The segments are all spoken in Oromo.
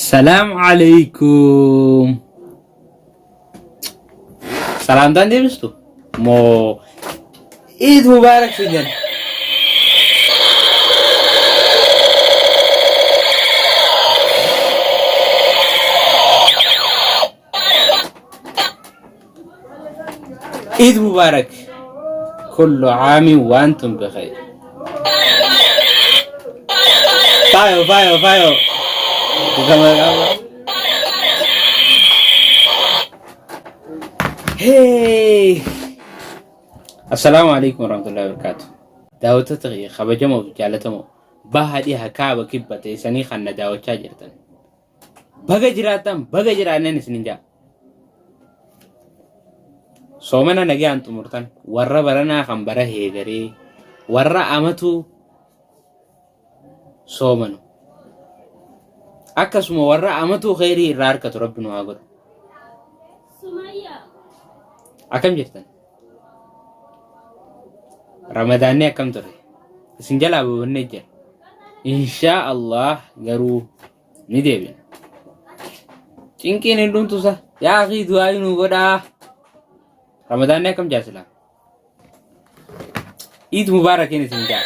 Salaam alaikum. Salaamtaan deebistu? Moo Eid Mubarak siin jenna. Eid Mubarak. Kullu aamin wa antum bikhair. Fayo, fayo, fayo. Kama kama. Hey! Assalaamu alaikum warahmatullahi wabarakatuh. Daawwattoota kiyya kabajamoo fi jaallatamoo baha dhiha kaaba kibba teessanii kan na daawwachaa jirtan. Baga jiraattan baga jiraanneen isinin jaa. Soomana nagaan xumurtan warra baranaa kan bara heegaree warra amatuu soomanu. Akkasuma warra amatuu kheyrii irraa harkatu rabbi nu haa godhu. Akkam jirtan? Ramadaanni akkam ture? Isin jalaa babannee jira. Inshaa Allah garuu ni deebina. Cinqiin hin dhumtu sa. Yaa akii du'aa nu godhaa. Ramadaanni akkam jaa silaa? Iid mubaarakiin isin jaa.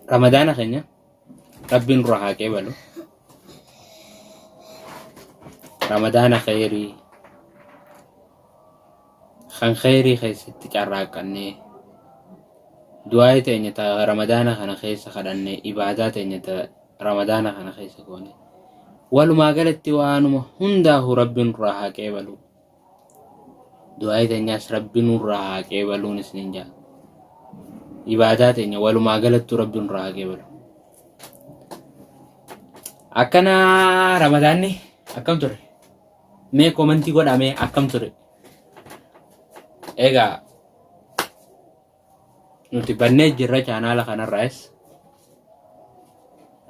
Ramadaana keenya rabbiin nurraa haa qeebalu. Ramadaana kheyrii kan kheyrii keessatti carraaqqannee du'aa'ii teenya ta ramadaana kana keessa kadhannee ibaadaa teenya ta ramadaana kana keessa goone walumaa galatti waanuma hundaahu rabbiin nurraa haa qeebalu. Du'aa'ii teenyaas rabbi nurraa haa qeebaluun isiniin jaa. Ibaadaa teenya walumaa galattuu rabbi nurraa haa qeebalu. Akkana ramadaanni akkam ture? Mee komentii godhaa mee akkam ture? Egaa nuti bannee jirra chaanaala kanarraas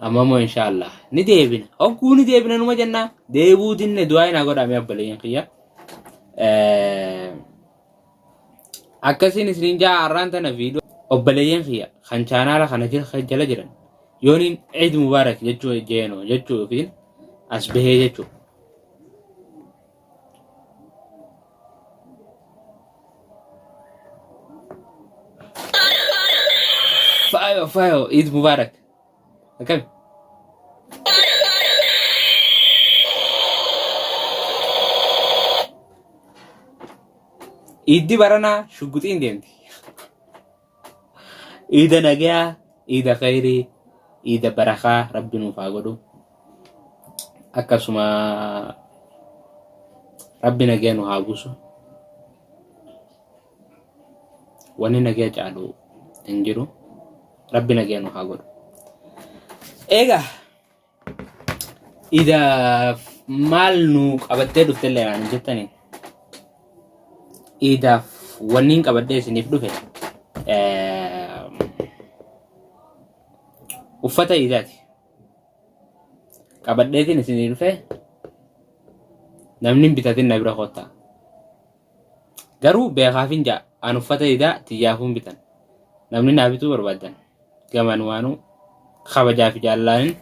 amma immoo inshaallah ni deebina hogguu ni deebina numa jennaa deebuu dinne du'aa inaa godhaa mee obboleeyyan kiyya akkasiin isiniin jaa har'aan tana viidiyoo obboleeyyan kiyya kan chaanaala kana jala jiran yooniin Eid Mubarak jechuu jeeno jechuufiin as bahee jechuu Fayo, fayo, Eid Mubarak. Akkami? Iiddi baranaa shugguxiin deemti. Iida nagayaa, iida khayrii, iida barakaa rabbi nuuf haa godhu. Akkasuma rabbi nagaya nu haa buusu. Wanni nagaya caalu hin jiru. Rabbi nagaya nu haa godhu. Egaa Iidaaf maal nu qabattee dhufte illee naan hin jettanii? Iidaaf wanniin qabadhee isiniif dhufe uffata iidaati. Qabadheetiin isinii dhufe namni hin bitatin na bira kottaa. Garuu beekaafin ja'a an uffata iidaa tiyyaafuun bitan. Namni naa bituu barbaaddan gamanumaanuu kabajaa fi jaalalaanin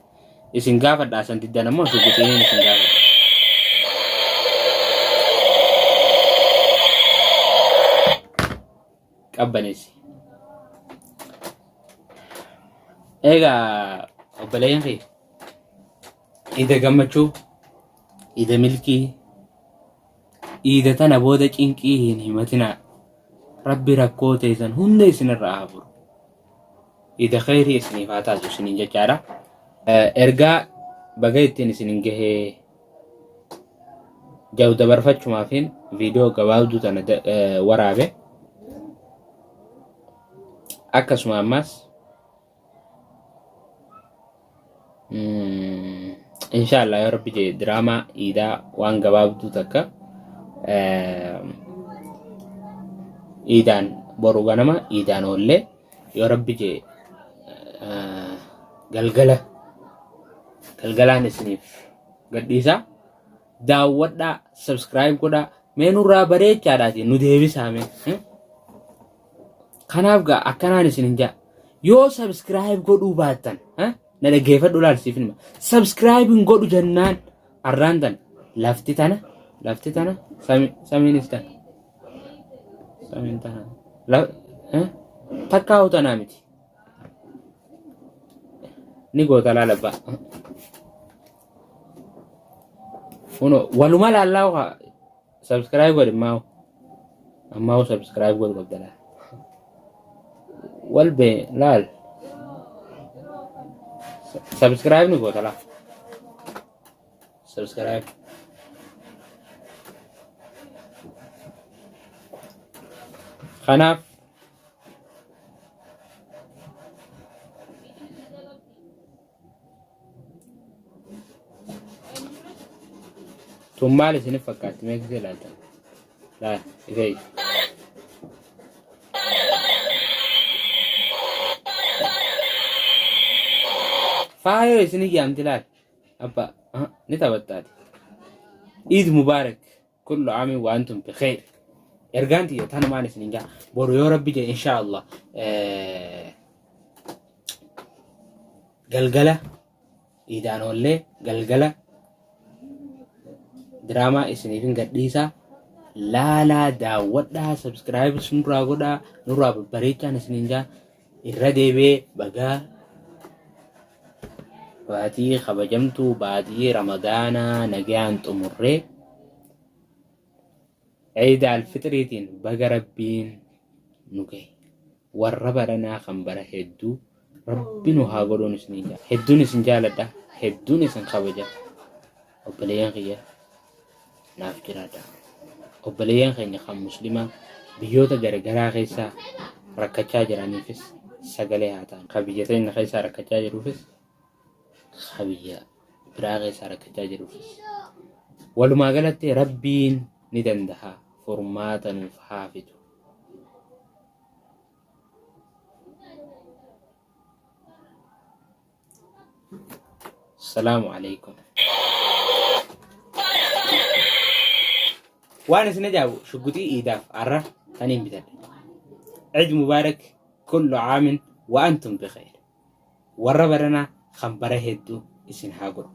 isin gaafadha san diddan ammoo shuguxiinin isin gaafadha. Qabbaneessi. Egaa obboleeyyan kiyya iida gammachuu iida milkii Iida tana booda cinqii hin himatinaa. Rabbi rakkoo teessan hunda isinirraa haa furu. Iida kheyrii isiniif haa taasisu isiniin jechaadha. Ergaa baga ittiin isinin gahee jau dabarfachumaafin viidiyoo gabaabduu tana waraabe. Akkasuma ammas Inshaallah yoo rabbi jedhe diraamaa iidaa waan gabaabduu takka iidaan boru ganama iidaan oollee yoo rabbi jedhe galgala galgalaan isiniif gadhiisaa daawwadhaa subscribe godhaa mee nurraa bareechaadhaati nu deebisaa mee. Kanaaf gaa akkanaan isin hin jaa. Yoo subscribe godhuu baattan na dhaggeeffadhu laal siif hima. Subscribe hin godhu jennaan arraan tana lafti tana lafti tana samiinis tana samiin tana takkaa tanaa miti. Ni goota laal abbaa. Kuno waluma laallaa waa subscribe godhi ammaa ammaa subscribe godhu qabda laal. Wal bee laal. Subscribe ni goota laal. Subscribe. Kanaaf Tun maal isinif fakkaatti mee gisee ilaaltan? Laal ifee ija. Faayoo isin yaamti laal. Abba ni taphattaati. Iid Mubaarak kullu aamin wa antum bi khayr. Ergaan tiyya tanumaan isinin jaa. Boru yoo rabbi jedhe insha Allah galgala iidaan oollee galgala diraamaa isiniifin gadhiisaa laalaa daawwadhaa subscribe nurraa godhaa nurraa babbareechaan isiniin jaa irra deebi'ee bagaa baatii kabajamtuu baatii ramadaanaa nagayaan xumurree Ciida alfixriitiin baga rabbiin nu gahe warra baranaa kan bara hedduu rabbi nu haa godhuun isiniin jaa hedduun isin jaaladha hedduun isin kabaja obboleeyyan kiyya naaf jiraadha obboleeyyan keenya kan muslimaa biyyoota garagaraa keessaa rakkachaa jiraniifis sagalee haa ta'an kan biyya teenya keessaa rakkachaa jiruufis kan biyya biraa keessaa rakkachaa jiruufis walumaa galatti rabbiin ni danda'a furmaata nuuf haa fidu. Salaamu alaikum. Waan isin ajaa'ibu shugguxii iidaaf har'a taniin bitadhe. Eid Mubarak kullu aamin wa antum bikhayr. Warra baranaa kan bara hedduu isin haa godhu.